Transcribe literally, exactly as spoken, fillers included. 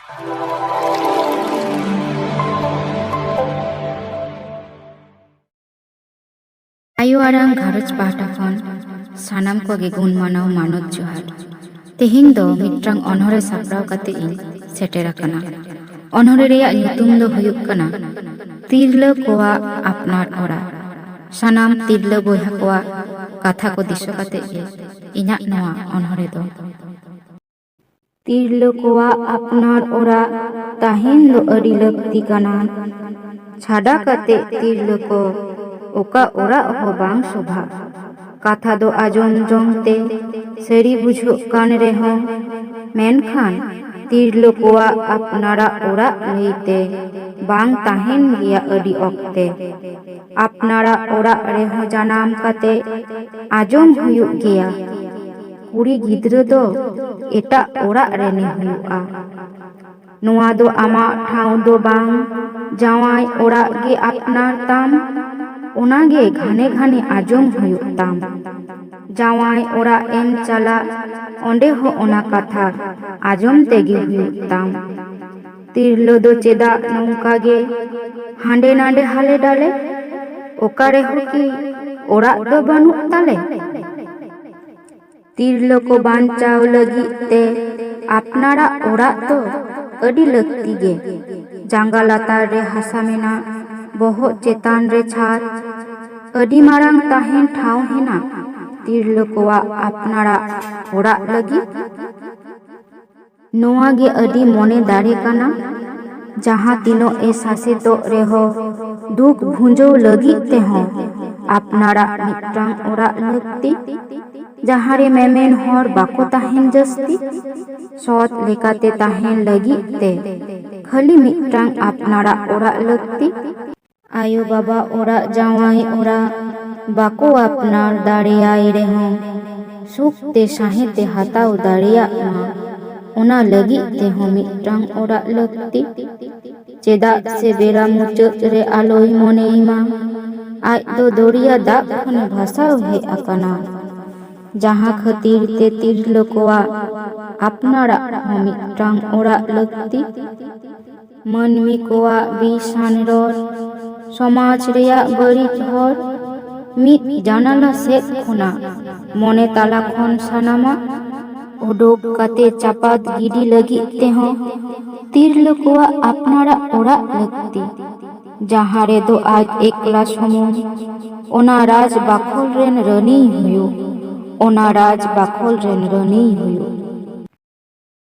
ᱟᱭᱳ ᱟᱲᱟᱝ ᱜᱷᱟᱨᱚᱸᱡᱽ ᱯᱟᱦᱴᱟ ᱠᱷᱚᱱ ᱥᱟᱱᱟᱢ ᱠᱚᱜᱮ ᱜᱩᱱ ᱢᱟᱱᱟᱣ ᱢᱟᱱᱚᱛ ᱡᱚᱦᱟᱨ᱾ ᱛᱮᱦᱮᱧ ᱫᱚ ᱢᱤᱫᱴᱟᱝ ᱚᱱᱚᱬᱦᱮ ᱥᱟᱯᱲᱟᱣ ᱠᱟᱛᱮ ᱤᱧ ᱥᱮᱴᱮᱨ ᱟᱠᱟᱱᱟ᱾ ᱚᱱᱚᱬᱦᱮ ᱨᱮᱭᱟᱜ ᱧᱩᱛᱩᱢ ᱫᱚ ᱦᱩᱭᱩᱜ ᱠᱟᱱᱟ ᱛᱤᱨᱞᱟᱹ ᱠᱚᱣᱟᱜ ᱟᱯᱱᱟᱨ ᱚᱲᱟᱜ᱾ ᱥᱟᱱᱟᱢ ᱛᱤᱨᱞᱟᱹ ᱵᱚᱭᱦᱟ ᱠᱚᱣᱟᱜ ᱠᱟᱛᱷᱟ ᱠᱚ ᱫᱤᱥᱟᱹ ᱠᱟᱛᱮ ᱜᱮ ᱤᱧᱟᱹᱜ ᱱᱚᱣᱟ ᱚᱱᱚᱬᱦᱮ ᱫᱚ᱾ ᱛᱤᱨᱞᱟᱹ ᱠᱚᱣᱟᱜ ᱟᱯᱱᱟᱨ ᱚᱲᱟᱜ ᱛᱟᱦᱮᱱ ᱫᱚ ᱟᱹᱰᱤ ᱞᱟᱹᱠᱛᱤ ᱠᱟᱱᱟ᱾ ᱪᱷᱟᱰᱟ ᱠᱟᱛᱮ ᱛᱤᱨᱞᱟᱹ ᱠᱚ ᱚᱠᱟ ᱚᱲᱟᱜ ᱦᱚᱸ ᱵᱟᱝ ᱥᱚᱵᱷᱟ᱾ ᱠᱟᱛᱷᱟ ᱫᱚ ᱟᱸᱡᱚᱢ ᱡᱚᱝ ᱛᱮ ᱥᱟᱹᱨᱤ ᱵᱩᱡᱷᱟᱹᱜ ᱠᱟᱱ ᱨᱮᱦᱚᱸ, ᱢᱮᱱᱠᱷᱟᱱ ᱛᱤᱨᱞᱟᱹ ᱠᱚᱣᱟᱜ ᱟᱯᱱᱟᱨᱟᱜ ᱚᱲᱟᱜ ᱞᱟᱹᱭᱛᱮ ᱵᱟᱝ ᱛᱟᱦᱮᱱ ᱜᱮᱭᱟ ᱟᱹᱰᱤ ᱚᱠᱛᱮ᱾ ᱟᱯᱱᱟᱨᱟᱜ ᱚᱲᱟᱜ ᱨᱮᱦᱚᱸ ᱡᱟᱱᱟᱢ ᱠᱟᱛᱮ ᱟᱸᱡᱚᱢ ᱦᱩᱭᱩᱜ ᱜᱮᱭᱟ, ᱠᱩᱲᱤ ᱜᱤᱫᱽᱨᱟᱹ ᱫᱚ ᱮᱴᱟᱜ ᱚᱲᱟᱜ ᱨᱮ ᱱᱮ ᱦᱩᱭᱩᱜᱼᱟ᱾ ᱱᱚᱣᱟ ᱫᱚ ᱟᱢᱟᱜ ᱴᱷᱟᱶ ᱫᱚ ᱵᱟᱝ, ᱡᱟᱶᱟᱭ ᱚᱲᱟᱜ ᱜᱮ ᱟᱯᱱᱟᱨ ᱛᱟᱢ, ᱚᱱᱟ ᱜᱮ ᱜᱷᱟᱱᱮ ᱜᱷᱟᱱᱮ ᱟᱸᱡᱚᱢ ᱦᱩᱭᱩᱜ ᱛᱟᱢ᱾ ᱡᱟᱶᱟᱭ ᱚᱲᱟᱜ ᱮᱢ ᱪᱟᱞᱟᱜ, ᱚᱸᱰᱮ ᱦᱚᱸ ᱚᱱᱟ ᱠᱟᱛᱷᱟ ᱟᱸᱡᱚᱢ ᱛᱮᱜᱮ ᱦᱩᱭᱩᱜ ᱛᱟᱢ᱾ ᱛᱤᱨᱞᱟᱹ ᱫᱚ ᱪᱮᱫᱟᱜ ᱱᱚᱝᱠᱟ ᱜᱮ ᱦᱟᱸᱰᱮ ᱱᱟᱰᱮ ᱦᱟᱞᱮ ᱰᱟᱞᱮ? ᱚᱠᱟ ᱨᱮᱦᱚᱸ ᱠᱤ ᱚᱲᱟᱜ ᱫᱚ ᱵᱟᱹᱱᱩᱜ ᱛᱟᱞᱮ? ᱛᱤᱨᱞᱟᱹ ᱠᱚ ᱵᱟᱧᱪᱟᱣ ᱞᱟᱹᱜᱤᱫ ᱛᱮ ᱟᱯᱱᱟᱨᱟᱜ ᱚᱲᱟᱜ ᱫᱚ ᱟᱹᱰᱤ ᱞᱟᱹᱠᱛᱤ ᱜᱮ᱾ ᱡᱟᱸᱜᱟ ᱞᱟᱛᱟᱨ ᱨᱮ ᱦᱟᱥᱟ ᱢᱮᱱᱟᱜ, ᱵᱚᱦᱚᱜ ᱪᱮᱛᱟᱱ ᱨᱮ ᱪᱷᱟᱫᱽ, ᱟᱹᱰᱤ ᱢᱟᱨᱟᱝ ᱛᱟᱦᱮᱱ ᱴᱷᱟᱶ ᱦᱮᱱᱟᱜ ᱛᱤᱨᱞᱟᱹ ᱠᱚᱣᱟᱜ ᱟᱯᱱᱟᱨᱟᱜ ᱚᱲᱟᱜ ᱞᱟᱹᱜᱤᱫ᱾ ᱱᱚᱣᱟ ᱜᱮ ᱟᱹᱰᱤ ᱢᱚᱱᱮ ᱫᱟᱲᱮ ᱠᱟᱱᱟ᱾ ᱡᱟᱦᱟᱸ ᱛᱤᱱᱟᱹᱜ ᱮ ᱥᱟᱥᱮᱛᱚᱜ ᱨᱮᱦᱚᱸ, ᱫᱩᱠ ᱵᱷᱩᱸᱡᱟᱹᱣ ᱞᱟᱹᱜᱤᱫ ᱛᱮᱦᱚᱸ ᱟᱯᱱᱟᱨᱟᱜ ᱢᱤᱫᱴᱟᱝ ᱚᱲᱟᱜ ᱞᱟᱹᱠᱛᱤ, ᱡᱟᱦᱟᱸ ᱨᱮ ᱢᱮᱢᱮᱱ ᱦᱚᱲ ᱵᱟᱠᱚ ᱛᱟᱦᱮᱱ ᱡᱟᱹᱥᱛᱤ᱾ ᱥᱚᱛ ᱞᱮᱠᱟᱛᱮ ᱛᱟᱦᱮᱱ ᱞᱟᱹᱜᱤᱫ ᱛᱮ ᱠᱷᱟᱹᱞᱤ ᱢᱤᱫᱴᱟᱝ ᱟᱯᱱᱟᱨᱟᱜ ᱚᱲᱟᱜ ᱞᱟᱹᱠᱛᱤ᱾ ᱟᱭᱳ ᱵᱟᱵᱟ ᱚᱲᱟᱜ, ᱡᱟᱶᱟᱭ ᱚᱲᱟᱜ ᱵᱟᱠᱚ ᱟᱯᱱᱟᱨ ᱫᱟᱲᱮᱭᱟᱭ ᱨᱮᱦᱚᱸ, ᱥᱩᱠ ᱛᱮ ᱥᱟᱸᱦᱮ ᱛᱮ ᱦᱟᱛᱟᱣ ᱫᱟᱲᱮᱭᱟᱜ ᱢᱟ, ᱚᱱᱟ ᱞᱟᱹᱜᱤᱫ ᱛᱮᱦᱚᱸ ᱢᱤᱫᱴᱟᱝ ᱚᱲᱟᱜ ᱞᱟᱹᱠᱛᱤ᱾ ᱪᱮᱫᱟᱜ ᱥᱮ ᱵᱮᱲᱟ ᱢᱩᱪᱟᱹᱫ ᱨᱮ ᱟᱞᱚᱭ ᱢᱚᱱᱮᱭ ᱢᱟ, ᱟᱡ ᱫᱚ ᱫᱚᱨᱭᱟ ᱫᱟᱜ ᱠᱷᱚᱱᱮ ᱵᱷᱟᱥᱟᱣ ᱦᱮᱡ ᱟᱠᱟᱱᱟ᱾ ᱡᱟᱦᱟᱸ ᱠᱷᱟᱹᱛᱤᱨ ᱛᱮ ᱛᱤᱨᱞᱟᱹ ᱠᱚᱣᱟᱜ ᱟᱯᱱᱟᱨᱟᱜ ᱦᱚᱸ ᱢᱤᱫᱴᱟᱝ ᱚᱲᱟᱜ ᱞᱟᱹᱠᱛᱤ᱾ ᱢᱟᱹᱱᱢᱤ ᱠᱚᱣᱟᱜ ᱵᱤᱥᱟᱱ ᱨᱚᱲ, ᱥᱚᱢᱟᱡᱽ ᱨᱮᱭᱟᱜ ᱵᱟᱹᱲᱤᱡ ᱦᱚᱨ, ᱢᱤᱫ ᱡᱟᱱᱟᱞᱟ ᱥᱮᱫ ᱠᱷᱚᱱᱟᱜ ᱢᱚᱱᱮ ᱛᱟᱞᱟ ᱠᱷᱚᱱ ᱥᱟᱱᱟᱢᱟᱜ ᱩᱰᱩᱠ ᱠᱟᱛᱮ ᱪᱟᱯᱟᱫ ᱜᱤᱰᱤ ᱞᱟᱹᱜᱤᱫ ᱛᱮᱦᱚᱸ ᱛᱤᱨᱞᱟᱹ ᱠᱚᱣᱟᱜ ᱟᱯᱱᱟᱨᱟᱜ ᱚᱲᱟᱜ ᱞᱟᱹᱠᱛᱤ, ᱡᱟᱦᱟᱸ ᱨᱮᱫᱚ ᱟᱡ ᱮᱠᱞᱟ ᱥᱩᱢᱩᱝ ᱚᱱᱟ ᱨᱟᱡᱽ ᱵᱟᱠᱷᱳᱞ ᱨᱮᱱ ᱨᱟᱹᱱᱤᱭ ᱦᱩᱭᱩᱜ, ᱚᱱᱟ ᱨᱟᱡᱽ ᱵᱟᱠᱷᱳᱞ ᱨᱮᱱ ᱨᱟᱹᱱᱤᱭ ᱦᱩᱭᱩᱜ᱾